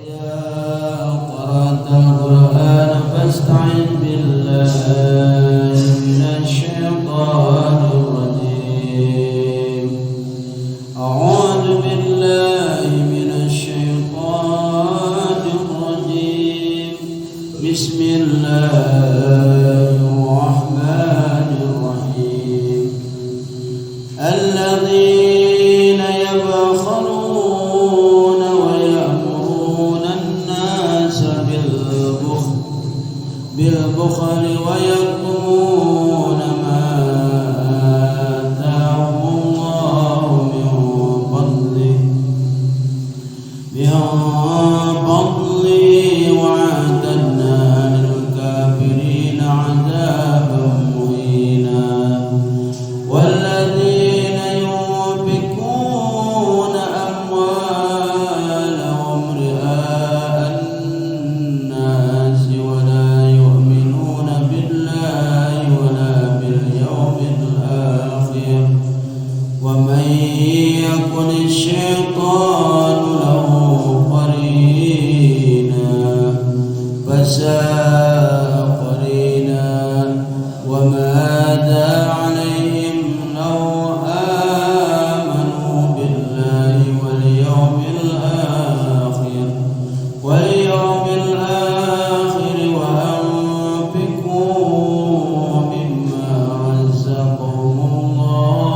قرأت القرآن فاستعذ بالله من الشيطان الرجيم. أعوذ بالله من الشيطان الرجيم. بسم الله الرحمن الرحيم. الذين يبخلون ويأمرون الناس بالبخل ويكتمون ما آتاهم الله من فضله وأعتدنا للكافرين عذابا مهينا. والذين ينفقون أموالهم رئاء الناس ولا يؤمنون بالله ولا باليوم الآخر ومن يكن الشيطان له قرينا فساء قرينا. وماذا عليهم لو آمنوا بالله واليوم الآخر وأنفقوا مما رزقهم الله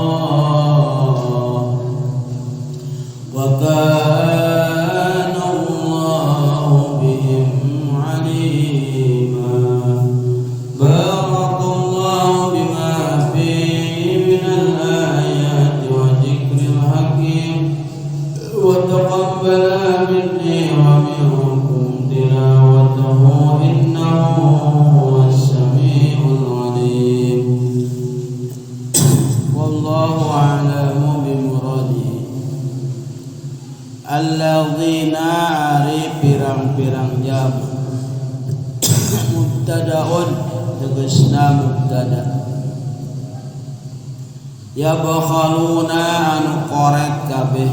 وكان الله بهم عليما. بارك الله بما فيه من الآيات والذكر الحكيم وتقبل مني ومنكم تلاوته، إنه هو السميع العليم. والله أعلم بمراده. الذين ari pirang-pirang jama مبتدأ tegesna mubtada يبخلون anu koret kabeh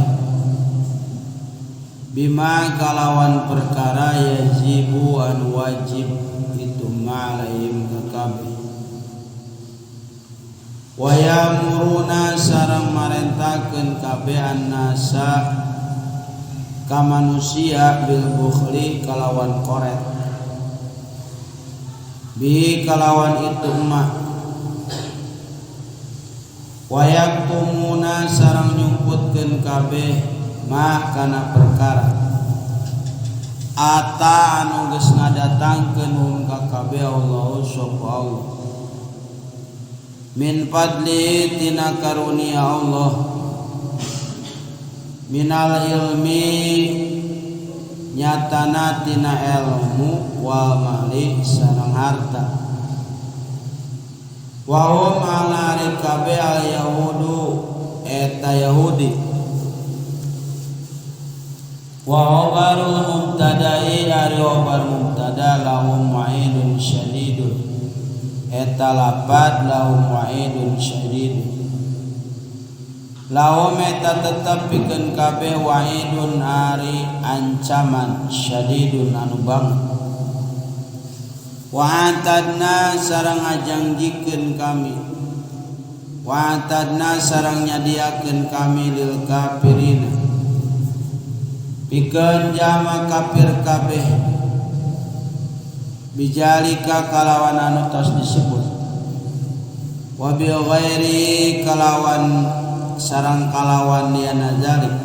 بما kalawan perkara يجب anu wajib itu ما عليهم ka kabeh ويأمرون sarang marentakeun kabeh الناس ka manusia بالبخل kalawan koret به kalawan itu ما ويكتمون sarang nyumputkeun kabeh ما kana perkara آتا anu geus ngadatangkeun هم ka kabeh الله sapa Allah من فضله tina karunia Allah من العلم nyatana tina ilmu والمال sareng harta وهم ari kabeh اليهود eta Yahudi. وخبر المبتدأ ari khobar mubtada لهم وعيد شديد eta lapad لهم وعيد شديد. لهم eta tetep pikeun kabeh وعيد ari ancaman شديد anu banget. وأعتدنا sareng ngajangjikeun kami وأعتدنا sareng nyadiakeun kami للكافرين pikeun jama kafir kabeh بذلك kalawan anu tos disebut وبغيره kalawan sareng kalawan liana ذلك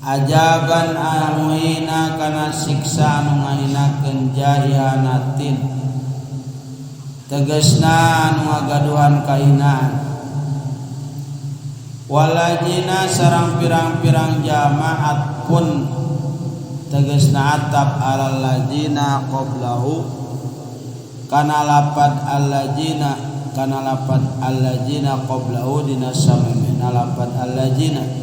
عذابا مهينا kana siksa anu ngahinakeun جاء إهانة tegesna anu ngagaduhan kahinaan. والذين sareng pirang-pirang jama عطف tegesna ataf على الذين قبله kana lapad الذين kana lapad الذين قبله dina samemehna lapad الذين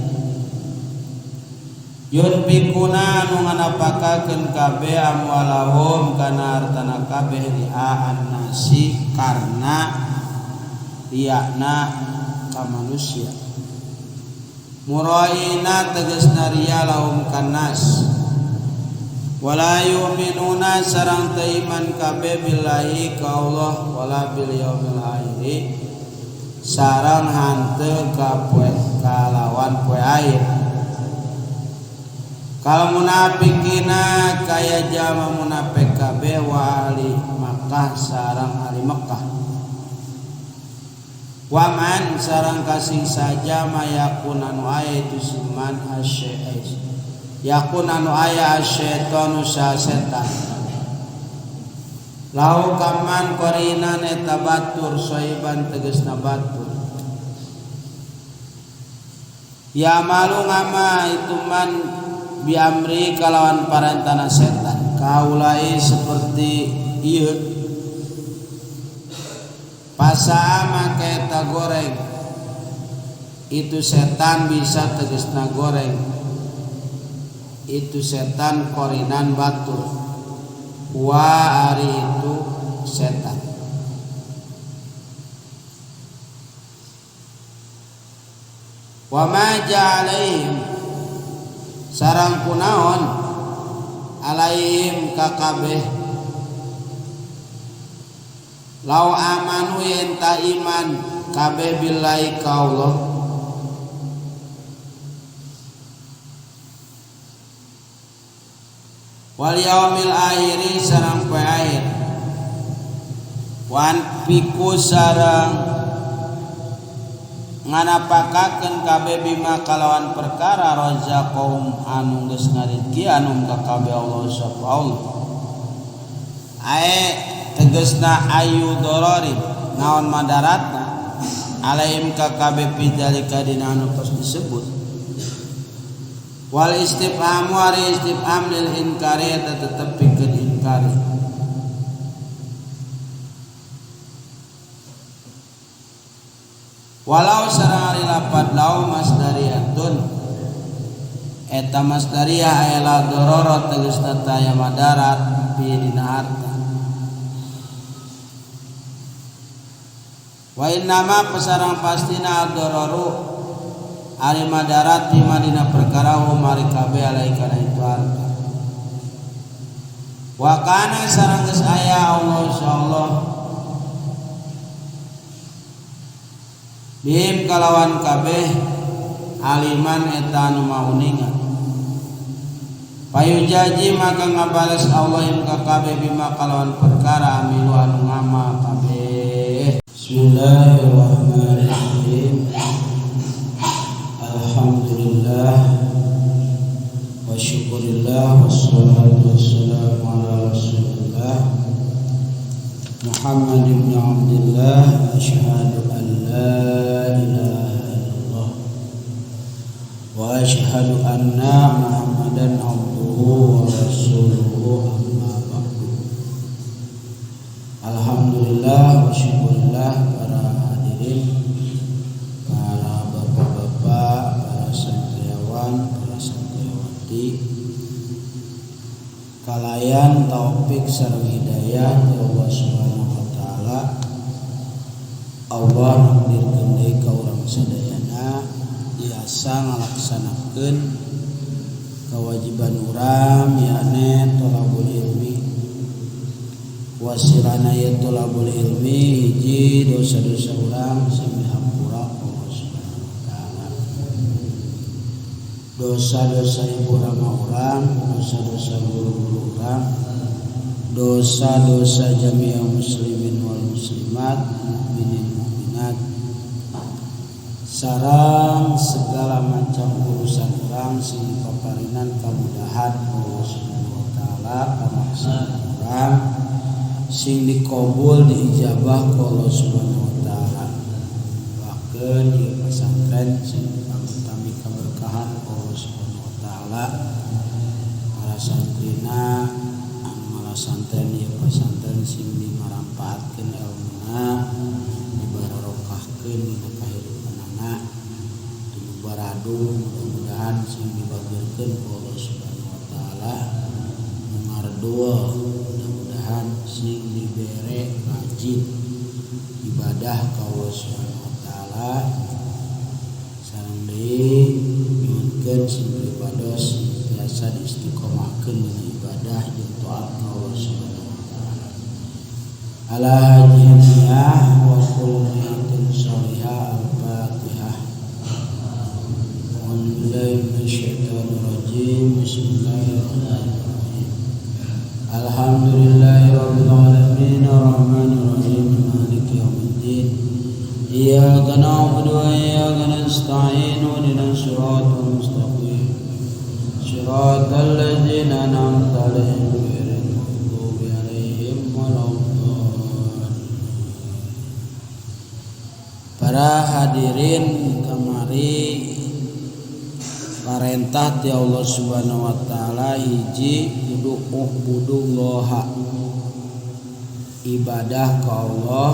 ينفقون anu nganapakakeun kabeh أموالهم kana hartana kabeh رئاء الناس karena riakna ka manusia مرائين tegesna riya لهم ka nas. Wala yu'minuna sareng teu iman kabeh billahi ka Allah wala bil yaumil akhir sareng hanteu ka poe kalawan poe akhir. Kal munafikina kaya jama munafik kabeh wa ahli Makkah sareng ahli Makkah. Wa man sareng kasing saja mayakun anu aya itu siman asyais yakun anu aya asyaitanu setan lau kaman qarinan eta batur soiban tegasna batur ya malu ngama itu man biamri kalawan parentana setan kaulai seperti ieu pasaa maka eta goreng itu setan bisa tegasna goreng itu setan korinan batur wa ari itu setan. Wa ma ja'alaihim sareng kunaon alaihim ka kabeh lau amanu yen ta iman kabeh billahi ka Allah wal yaumil akhiri sareng poe akhir wan piku sareng nganapakakeun kabeh bima kalawan perkara razaqahum anu geus ngarizkian ka kabeh Allah sapa Allah ae tegasna ayu dorori naon madaratna alaihim ka kabeh pidzalika dina anu tos disebut. Wal istifhamu ari istifham lil inkari eta tetep pikeun inkari. Walau sareng ari lapad lau masdariyatun eta masdariyah aya la dororo tegasna taya madarat bi dina harta. Wa innama pasarang pastina dororu ari madarat di madina perkara hum ari kabeh alai kana itu harta. Wa kana sareng geus aya Allah insyaallah bihim kalawan kabeh aliman eta anu mauninga. Payujaji maka ngabales Allah him ka kabeh bima kalawan perkara amilu anu ngamal kabeh. Bismillahirrahmanirrahim. Alhamdulillah wa syukurillah wassalatu wassalamu ala rasulillah Muhammad ibn Abdullah. Asyhadu an la ilaha illallah wa asyhadu anna Muhammadan abduhu wa rasuluhu, amma ba'du. Alhamdulillah wa syukurillah para hadirin, para bapak-bapak, para santriawan, para santriawati, kalayan taufik sareng hidayah ti Allah Subhanahu wa taala. Allah nakdirkeun deui ka urang sadayana biasa ngalaksanakeun kewajiban urang yakni thalabul ilmi. Wasilana ye thalabul ilmi hiji dosa-dosa urang sing dihampura Allah Subhanahu wa taala. Dosa-dosa ibu rama urang, dosa-dosa guru-guru urang, dosa-dosa jami'ah muslimin wal muslimat, mukminin mukminat, sareng segala macam urusan urang sing dipaparinan kamudahan Allah Subhanahu wa taala, pamaksud urang sing dikabul diijabah ku Allah Subhanahu wa taala. Doakeun ieu pesantren sing pangutami kaberkahan Allah Subhanahu wa taala, para santrina anu malasantren ieu pesantren sing dimarampaatkeun elmuna, dibarokahkeun dina kahirupanana, tuluy baradu mudah-mudahan sing dibageurkeun ku Allah Subhanahu wa taala, nu ngardua mudah-mudahan sing dibere rajin ibadah ka Allah Subhanahu wa taala. Sareng deui nyuhunkeun sing pribados biasa tiasa diistiqomahkeun dina ibadah jeung taat ka Allah Subhanahu wa taala. Ala hadhihi wa kullu niyatin sholihah. Al-Fatihah. A'udzu billahi minasyaitonir rajim. Bismillahirrahmanirrahim. Alhamdulillahirabbil alamin arrahmanir rahim maliki yaumiddin. Iyyaka na'budu wa iyyaka nasta'in ihdinas siratal mustaqim. Siratal ladzina an'amta 'alaihim ghairil maghdubi 'alaihim waladdallin. Para hadirin kamari parentah ti Allah Subhanahu wa taala hiji kudu ubudullaha, ibadah ka Allah,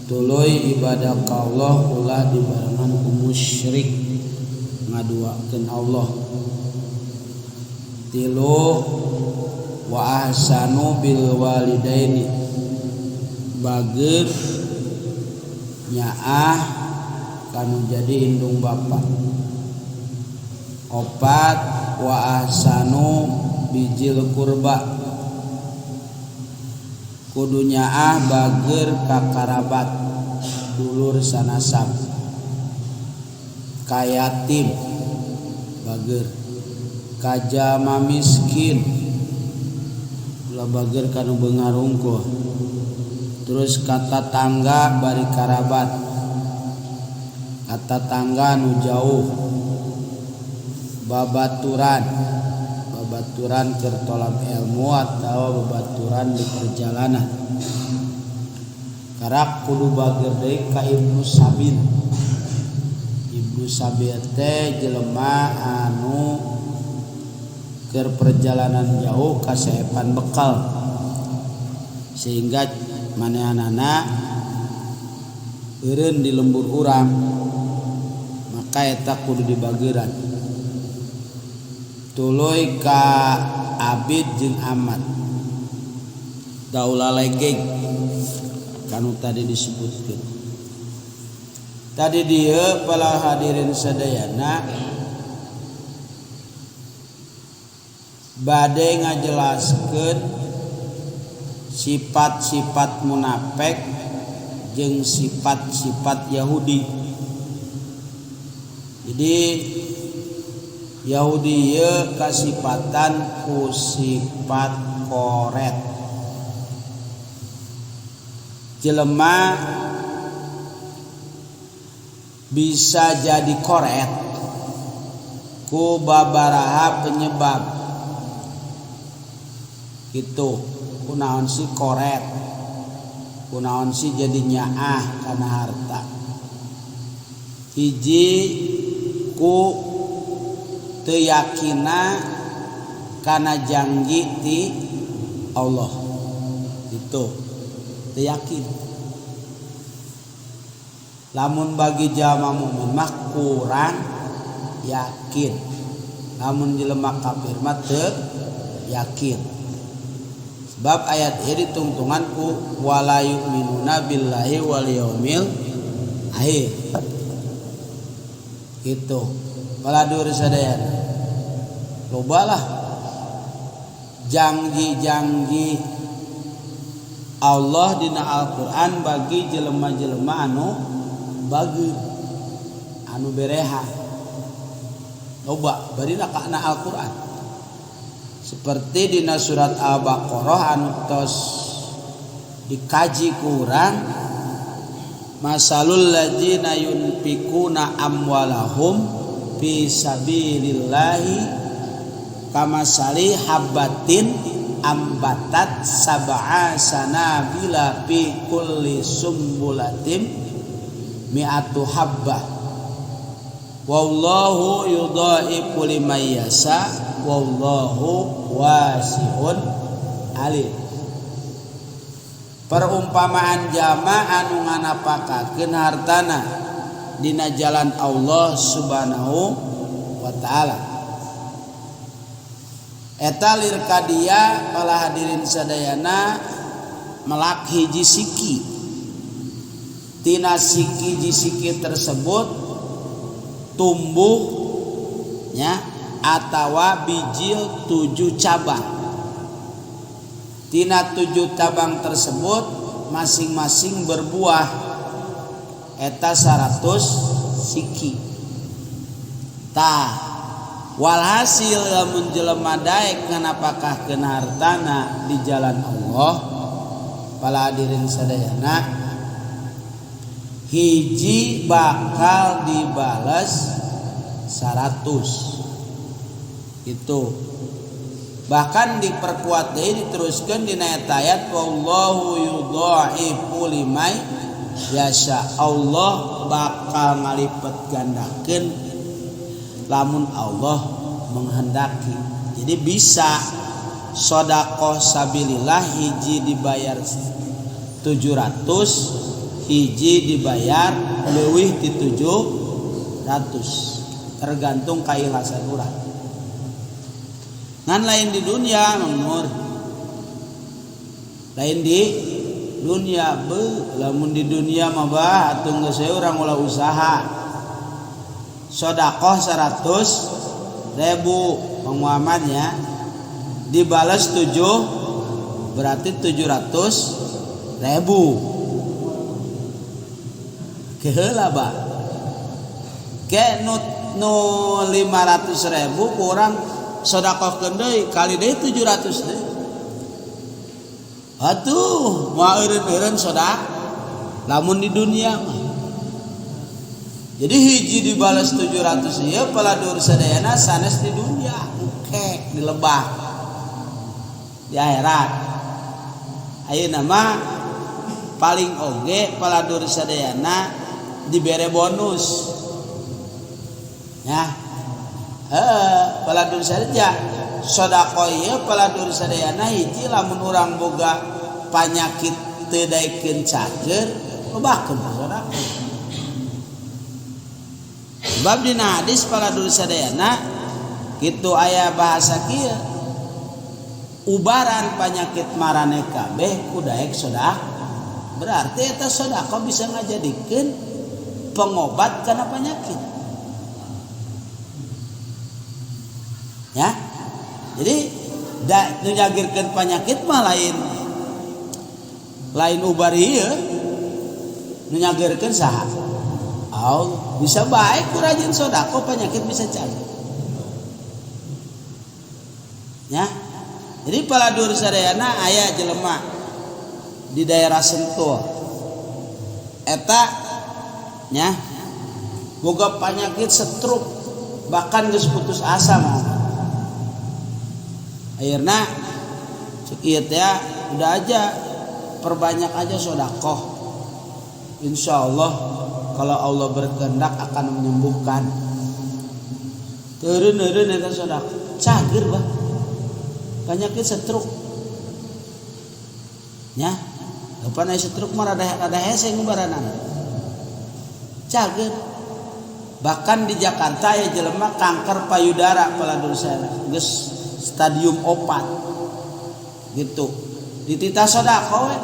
tuluy ibadah ka Allah ulah dibarengan ku musyrik ngaduakeun Allah. Tilu wa ahsanu bil walidaini, bager nyaah kanu jadi indung bapa. Opat wa ahsanu bijil kurba, kudu nyaah bager ka karabat dulur sanasab, ka yatim bager, ka jalma miskin ulah bager kanu beunghar hungkul, terus ka tatangga bari karabat, ka tatangga nu jauh, babaturan, babaturan keur tolab ilmu atau babaturan di perjalanan. Karak kudu bager deui ka Ibnu Sabil. Ibnu Sabil teh jelema anu keur perjalanan jauh kasepan bekal, sehingga manehanana eureun di lembur urang, maka eta kudu dibageran. Tuluy ka abid jeung amat, daulah legeg kanu tadi disebutkeun. Tadi dieu para hadirin sadayana bade ngajelaskeun sifat-sifat munafik jeung sifat-sifat Yahudi. Jadi Yahudi ieu kasipatan ku sifat koret. Jelema bisa jadi koret ku babaraha penyebab. Gitu, kunaon si koret, kunaon si jadi nyaah kana harta. Hiji ku teu yakina kana janji ti Allah. Itu teu yakin. Lamun bagi jalma mukmin mah kurang yakin, lamun jelema kafir mah teu yakin. Sebab ayat ieu ditungtungan ku wala yu'minuna billahi wal yaumil akhir. Gitu. Baladur sadayana. Lobalah janji-janji Allah dina Al-Qur'an bagi jelema-jelema anu bager, anu bereha. Loba barina kana Al-Qur'an. Seperti dina surat Al-Baqarah anu tos dikaji ku urang, masalul ladzina yunfikuna amwalahum fi sabilillahi kamasali habbatin ambatat sab'a sanabila fi kulli sumbulatin mi'atu habbah wallahu yudha'ifu liman yasha wallahu wasi'un alim. Perumpamaan jama anu nganapakakeun hartana dina jalan Allah Subhanahu wa taala. Eta lir kadia para hadirin sadayana melak hiji siki. Tina siki hiji siki tersebut tumbuh nya atawa bijil 7 cabang. Tina 7 cabang tersebut masing-masing berbuah eta 100 siki. Tah walhasil lamun jelema daek nganapakahkeun hartana di jalan Allah, para hadirin sadayana, hiji bakal dibales 100. Itu bahkan diperkuat deui diteruskeun dina eta ayat wallahu yudha'ifu liman yasha. Allah bakal ngalipet gandakeun lamun Allah menghendaki. Jadi bisa sedekah sabilillah hiji dibayar 700, hiji dibayar leuwih ti 700, tergantung keikhlasan urang. Ngan lain di dunia Mang Nur, lain di dunia be, lamun di dunia mah bah atuh geus urang ulah usaha. Sedekah 100.000 Mang Muhammad nya, dibalas 7 berarti 700.000. Keheula bah ke nu 500.000 kurang sedekahkeun deui kali deui 700 deui. Atuh moal eureun-eureun sedekah lamun di dunia mah. Jadi hiji dibalas 700 ieu paladur sadayana sanes di dunia, engke di lebah di akhirat. Ayeuna mah paling oge paladur sadayana dibere bonus. Ya. Paladur saja sedekah ieu paladur sadayana hiji lamun urang boga panyakit teu daekeun cager lobakeun sedekah. Sebab dina hadis paladur sadayana kitu aya bahasa kieu, ubaran panyakit marane kabeh ku daek sedekah. Berarti eta sedekah bisa ngajadikeun pengobat kana penyakit. Ya. Jadi da nu nyagirkeun penyakit mah lain ubar ieu, nu nyagirkeun saha? Allah. Bisa baik ku rajin sedekah penyakit bisa cager. Ya. Jadi paladur sadayana aya jelema di daerah Sentul. Eta nya boga penyakit stroke bahkan geus putus asa mah. Akhirna cek ieu teh udah aja perbanyak aja sedekah. Insyaallah kalau Allah berkehendak akan menyembuhkan. Teureun-eureun eta sedekah cager bah. Penyakit stroke. Nya, kapan aya stroke mah rada hese ngubaranana. Cager. Bahkan di Jakarta aya jelema kanker payudara paladur sana. Geus stadium 4. Gitu. Dititah sedekah we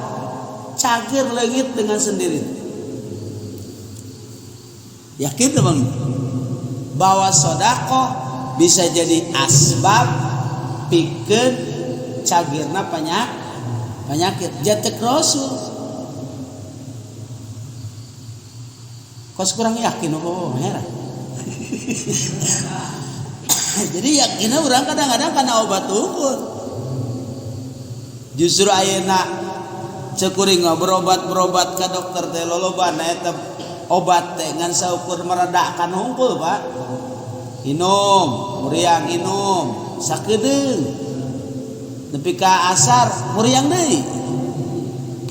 cager leungit dengan sendiri. Yakin tuh Bang? Bahwa sedekah bisa jadi asbab pikeun cagirna penyakit. Jatek Rasul. Kos kurang yakin apa heran. Jadi yakinnya orang kadang-kadang karena obat ukur. Justru ayeuna cekuring berobat-berobat ke dokter teh lolobana eta obat teh ngan saukur meredakan hungkul Pak. Inum, muriang inum, sakedeung. Nepi ka asar muriang deui.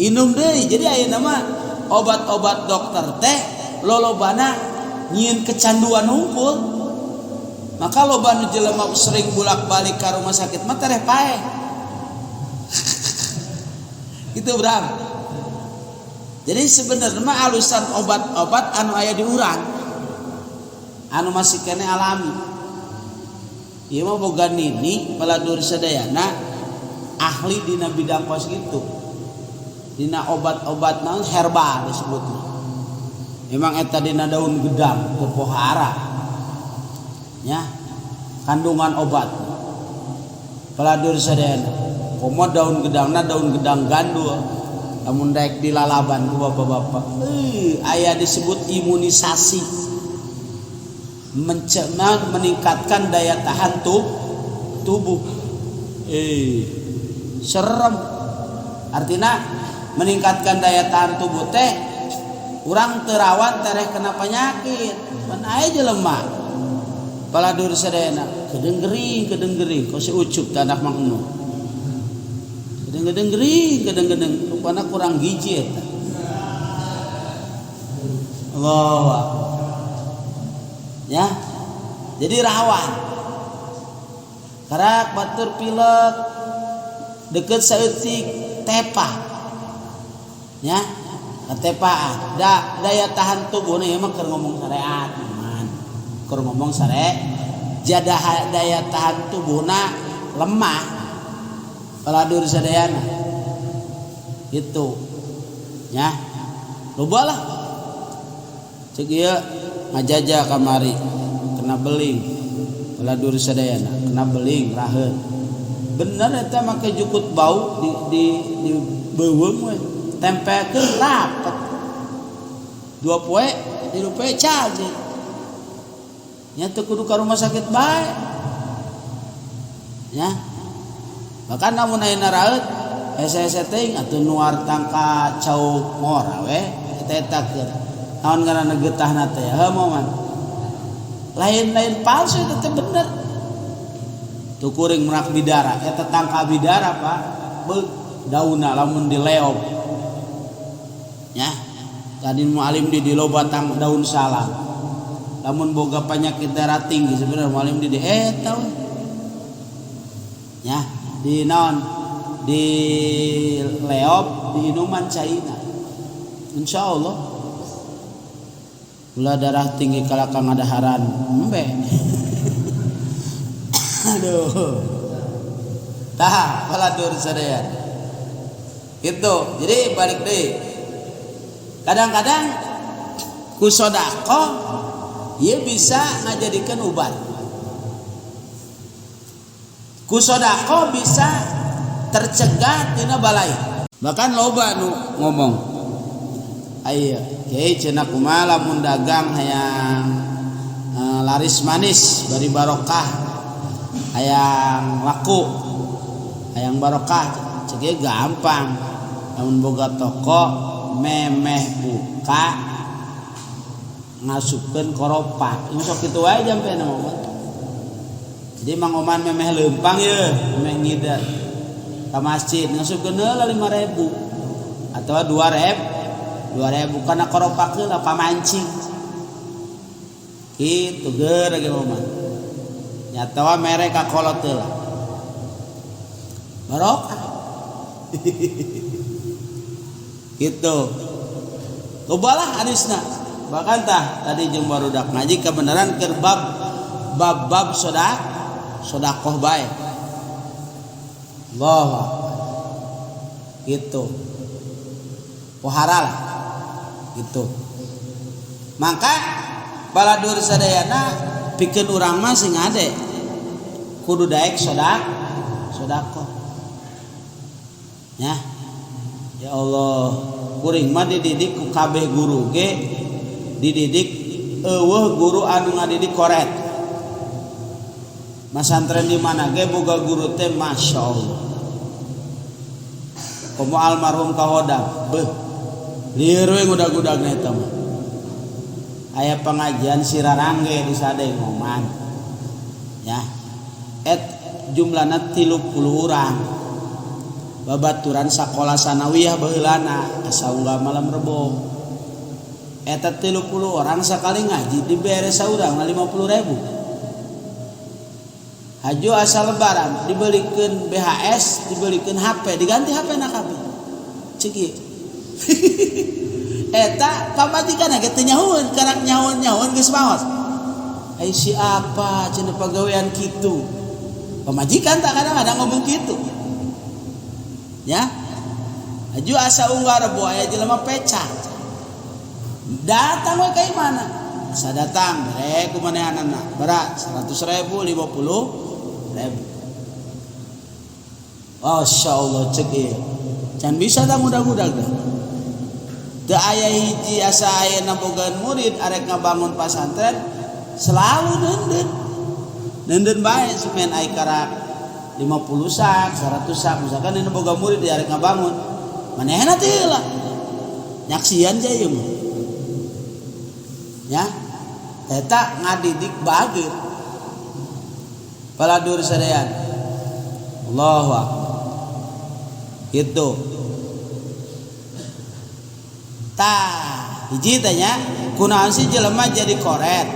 Inum deui. Jadi ayeuna mah obat-obat dokter teh lolobana nyieun kecanduan hungkul. Maka loba nu jelema sering bolak-balik ka rumah sakit mah tereh paeh. Gitu Bram. Jadi sebenarnya mah alusan obat-obat anu aya di urang. Anu masih kene alami. Ieu mah boga nini paladur sadayana ahli dina bidang kos gitu. Dina obat-obat naon herbal disebutna. Memang eta dina daun gedang teu pohara. Ya. Kandungan obat. Peladur sadayana. Komo daun gedangna daun gedang gandul. Lamun daek dilalaban ku bapak-bapak. Aya disebut imunisasi. Mencegah meningkatkan daya tahan tubuh. Serem. Artinya meningkatkan daya tahan tubuh teh urang teu rawan tereh kena penyakit. Pan aya jelema. Paladur sadayana kedeung gering kok si Ucup tanah Mang Enu. Kedeung gering, kedeung rupana kurang gizi eta. Allahu akbar. Ya. Jadi rawan. Karak batur pilek deket saeutik tepa. Ya, katepaan. Daya tahan tubuh nih emang keur ngomong syariat, man. Keur ngomong syariat, jadah daya tahan tubuhna lemah. Paladur sadayana. Gitu. Ya. Loba lah. Cek ieu ngajaja kamari kena beling. Paladur sadayana kena beling raheut. Bener eta make jukut bau di beuweung we. Tempelkeun rapet. 2 poe, 3 poe caje. Nya teu kudu ka rumah sakit bae. Ya. Bahkan lamun ayeuna raeut hese-hese teuing atuh nuar tangka cau ngora we eta eta keur. Naon ngaranna getahna teh heuh moman. Lain-lain palsu eta teh bener. Tuh kuring merak bidara eta tangka bidara Pak. Beuk daunna lamun dileob. Ya. Tadi mualim di loba tang daun salam. Lamun boga penyakit darah tinggi sebenarnya mualim di eta we. Ya, di naon di leop di inuman caina. Insyaallah gula darah tinggi kalakang ngadaharan embe. Aduh. Tah paladur sadaya. Gitu. Jadi balik deui. Kadang-kadang ku sedekah ieu bisa ngajadikeun ubat. Ku sedekah bisa tercegah tina balai. Bahkan loba nu ngomong, aya kiai cenah kumaha lamun dagang hayang laris manis bari barokah, hayang laku, hayang barokah, cek ieu gampang. Lamun boga toko memeh buka ngasupkeun koropak. Ieu sok kitu wae jampe na mah. Jadi Mang Oman memeh leumpang ye, memeh ngider ka masjid ngasupkeun heula 5.000 atawa 2.000 kana koropak heula pamancing. Kitu geura ge Oman. Nya atawa mere ka kolot heula. Barokah. Gitu. Lobalah hadisna. Bahkan tah tadi jeung barudak ngaji kebenaran keur bab sodakoh bae. Allahu akbar. Gitu. Pohara lah. Gitu. Maka baladur sadayana pikeun urang mah sing ade kudu daek sodakoh. Ya. Ya Allah, kuring mah dididik ku kabeh guru ge dididik eueuh guru anu ngadidik koret. Masantren di mana ge boga guru teh Masya Allah. Komo almarhum kahodam, beuh. Lieur we ngudag-gudagna eta mah. Aya pengajian sirarangge di Sade Ngoman. Ya. Et jumlahna 30 urang. Babaturan sakola sanawiyah baheulana asa unggal malam Rebo. Eta 30 orang sakali ngaji dibere saurang 50.000. Haju asal lebaran dibelikeun BHS, dibelikeun HP, diganti HP na kabeh. Cek ieu. Eta pamajikan ge teu nyahueun, karak nyahueun-nyahueun geus maos. Ai si apa cenah pagawean kitu. Pamajikan tak kadang-kadang ngomong kitu. Ya. Haju asa unggal Rebo aya jelema pecah. Datang we ka imana? Asa datang bere ku manehanana berat 100 ribu 50 ribu. Masya Allah cek ieu. Can bisa dah mudah-mudah dah. Teu aya hiji asa ayeuna bogaan murid arek ngabangun pasantren selalu neundeun. Neundeun bae semen ai karak 50 sak, 100 sak misalkan ini boga murid arek ngabangun. Manehna teh heula. Nyaksian ja ieu mah. Ya. Eta ngadidik bager. Paladur sadayana. Allahu akbar. Gitu. Tah, hiji teh nya kunaon sih jelema jadi koret?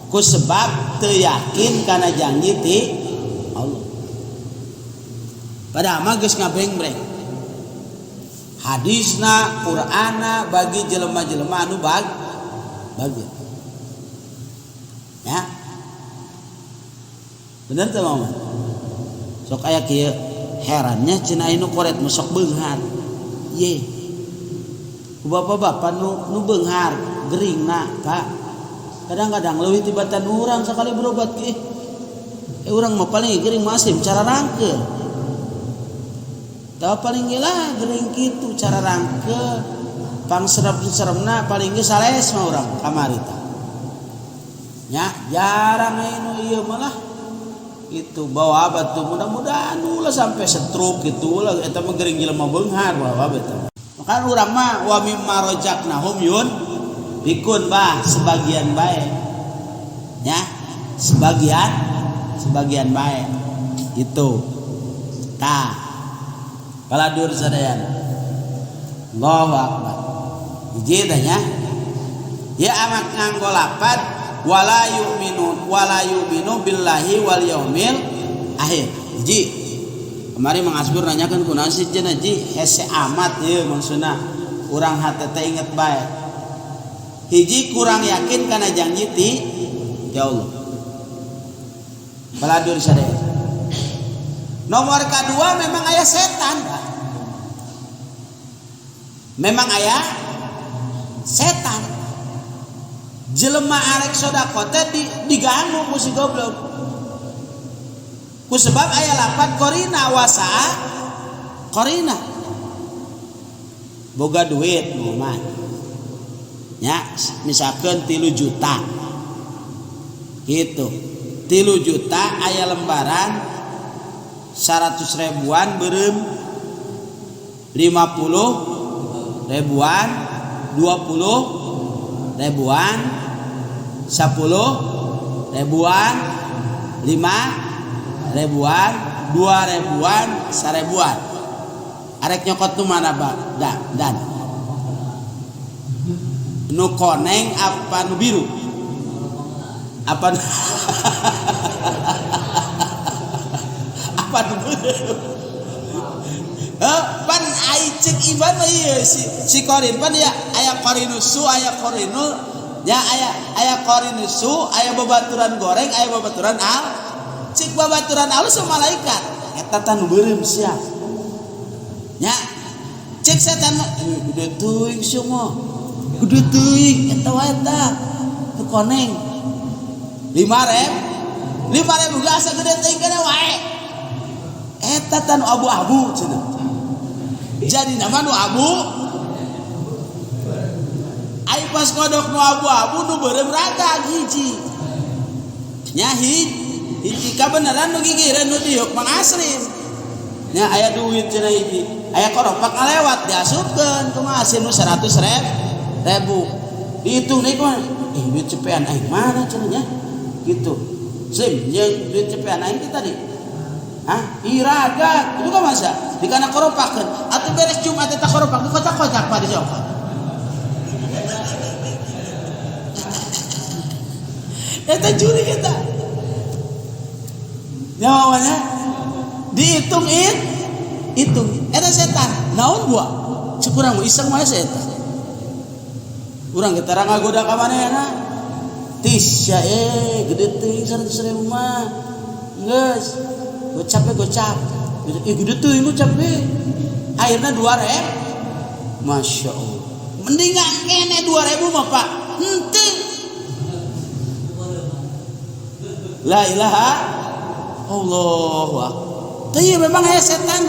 Ku sebab teu yakin kana janji ti Allah. Padahal mah geus ngabengbreng. Hadisna, Qur'anna bagi jelema-jelema anu bagi. Ya. Bener teu Mama? Sok aya kieu herannya cenah anu koret mah sok beunghar. Ye. Ku bapak-bapak nu beunghar geringna, Pak. Kadang-kadang leuwih tibatan urang sakali berobat ge. Urang mah paling gering mah asim cara rangke. Tah paling ge lah gering kitu cara rangke. Pang serem-seremna paling ge sales mah urang kamari tah. Nya jarang anu ieu mah lah. Itu bawa abad tuh mudah-mudahan ulah sampai stroke gitu lah eta mah gering jelema beunghar bawa abad teh. Maka urang mah wa mimma razaqnahum yunfiqun bah sebagian bae. Ya, sebagian bae. Gitu. Tah. Paladur sadayana. Allahu akbar. Hiji teh nya. Ya amat nganggo lapad wala yu'minun wala yu'minu billahi wal yaumil akhir. Hiji. Kemarin Mang Asbur nanyakeun kunaon sih cenah ji hese amat ieu maksudna. Urang hate teh inget bae. Hiji kurang yakin kana janji ti ya Allah. Paladur sadaya. Nomor kedua memang aya setan, Pak. Memang aya setan. Jelema arek sedekah teh diganggu ku si goblok. Ku sebab aya lapat korina wasaa korina. Boga duit mah. Ya, misalkan 3 juta. Gitu. 3 juta aya lembaran 100 ribuan beureum 50 ribuan, 20 ribuan, 10 ribuan, 5 ribuan, 2 ribuan, 1000-an. Arek nyokot nu mana, Pak? Dan. Nu koneng apa nu biru? Apa nu apa nu biru? Pan ai ceuk Iban mah ieu si korin pan ya aya korinusu, aya korinul, ya aya korinusu, aya babaturan goreng, aya babaturan al. Cik babaturan alus sama malaikat. Eta tah nu beureum sia. Nya cek setan mah gede teuing sia mah. Gede teuing eta wae tah. Nu koneng. 5.000. 5.000 ge asa gede teuing kana wae. Eta tah nu abu-abu cenah. Jadi nama nu abu. Ai pas kodok nu abu-abu nu beureum ragag hiji. Nya hiji kabeneran nu gigireun nu diuk Mang Asrin. Nya aya duit cenah hiji. Aya koropak ngalewat diasupkeun kumaha asin nu 100 ribu. Dihitung deui kumaha? Duit cepean aing mana cenah nya? Gitu. Sim, jeung duit cepean aing teh tadi. Hah? Iraga, itu kan masa di kana koropakeun. Atuh beres Jumat eta koropak di kotak-kotak Pak dicokot. Eta juri kita. Nyawanya dihitung hitung. Eta setan. Naon buah? Cek urang mah iseng mah setan. Urang ge tara ngagoda ka manehna. Tis ya gede teuing 100.000 mah. Geus. Gocap we gocap. Gede teuing gocap we. Akhirna 2.000. Masya Allah. Mendingan kene 2.000 mah Pak. Henteu. La ilaha Allahu akbar. Teu memang aya setan.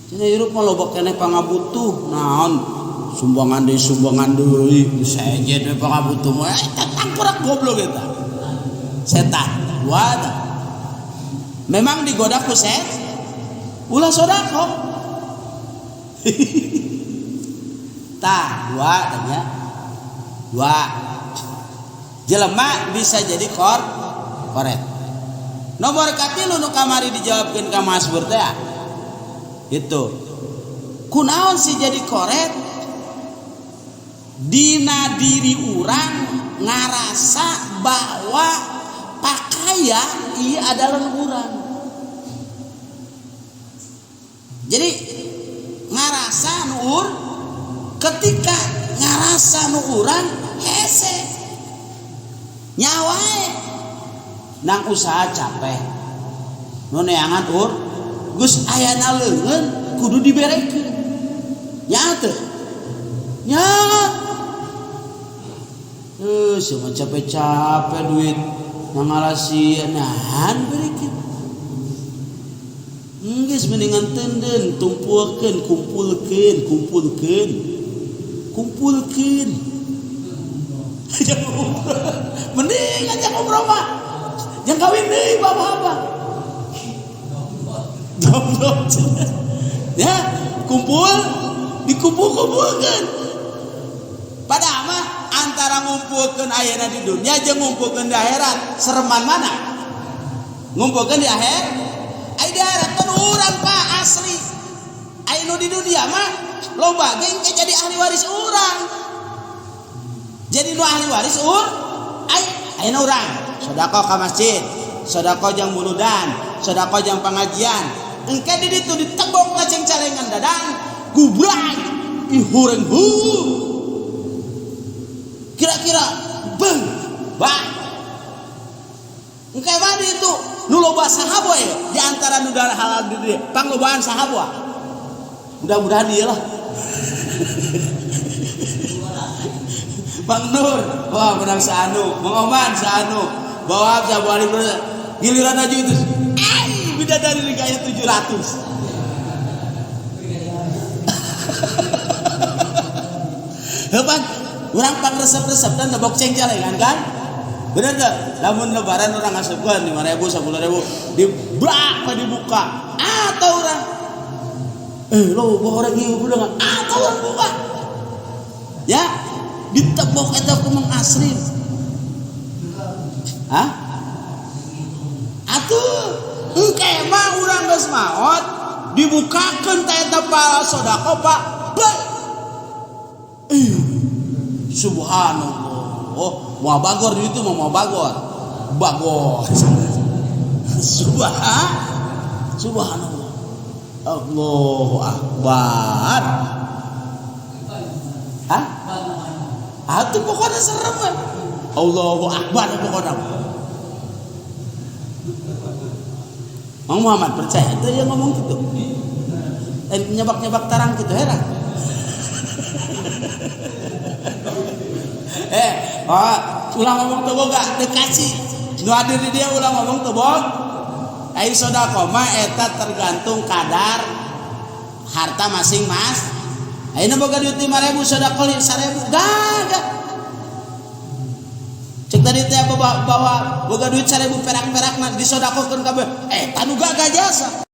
Cenah hirup mah loba keneh pangabutuh naon sumbangan deui sejen we pangabutuh mah eta tangkurak goblok eta. Setan. Wadah. Memang digoda ku setan. Ulah sedekah. Tah, dua tanya. Dua. Jelema bisa jadi koret. Nomor katilu nu kamari dijawabkeun ka Mas Bur teh. Itu. Kunaon sih jadi koret? Dina diri urang ngarasa bahwa pakaian ieu adalah urang. Jadi ngarasa nu ketika ngarasa nu urang hese nyawae nang usaha capek nu neangan ur geus ayana leungeun kudu diberekeun nya teu nya heuh capek-capek duit ngangalasi nahan berekeun geus mendingan teunden tumpukeun kumpulkeun kumpulkeun kumpulkeun mending aja ngobrol mah jangan kawin deui bapak-bapak jomblo ya kumpul dikumpul-kumpulkeun padahal mah antara ngumpulkeun ayeuna di dunia jeung ngumpulkeun di akhirat sereman mana ngumpulkeun di akhir ai di akhirat kan urang Pak asli ai nu di dunia mah loba ge engke jadi ahli waris urang jadi nu ahli waris ai ayeuna urang sedekah ka masjid sedekah jang muludan sedekah jang pengajian engke di ditu ditebok ngaceng calengan dadang gubray ih hureng hu kira-kira beng bah engke mah di itu nu loba saha boe di antara nu darah halal di dieu panglobaan saha boe mudah-mudahan ieu lah Bang Nur wah menang saanu Mang Oman saanu bawa sabu Ali giliran aja itu ai bidadari di gaya 700 heuh urang pangresep-resep dan nebok cengcelengan kan bener teu lamun lebaran urang ngasupkeun 5.000 10.000 dibrak dibuka atau urang lo orang ieu budak atau urang buka ya ditebok eta ku Mang Asrin hah atuh engke mah urang geus maot dibukakeun ta eta pahala sedekah Pak subhanallah oh moal bagor di ditu mah moal bagor bagor subhanallah Allahu akbar hah atuh pokoknya serem kan Allahu akbar pokoknya Mang Muhammad percaya itu dia ngomong gitu nyebak-nyebak tarang gitu heran ulah ngomong teu boga teu kasih nu hadir di dia ulah ngomong teu boga ai sedekah mah eta tergantung kadar harta masing-masing ayeuna boga duit 5.000 sedekah 1.000 gagah cek tadi teh bawa boga duit 1.000 perak-perakna disodakohkeun kabeh eta nu gagah jasa.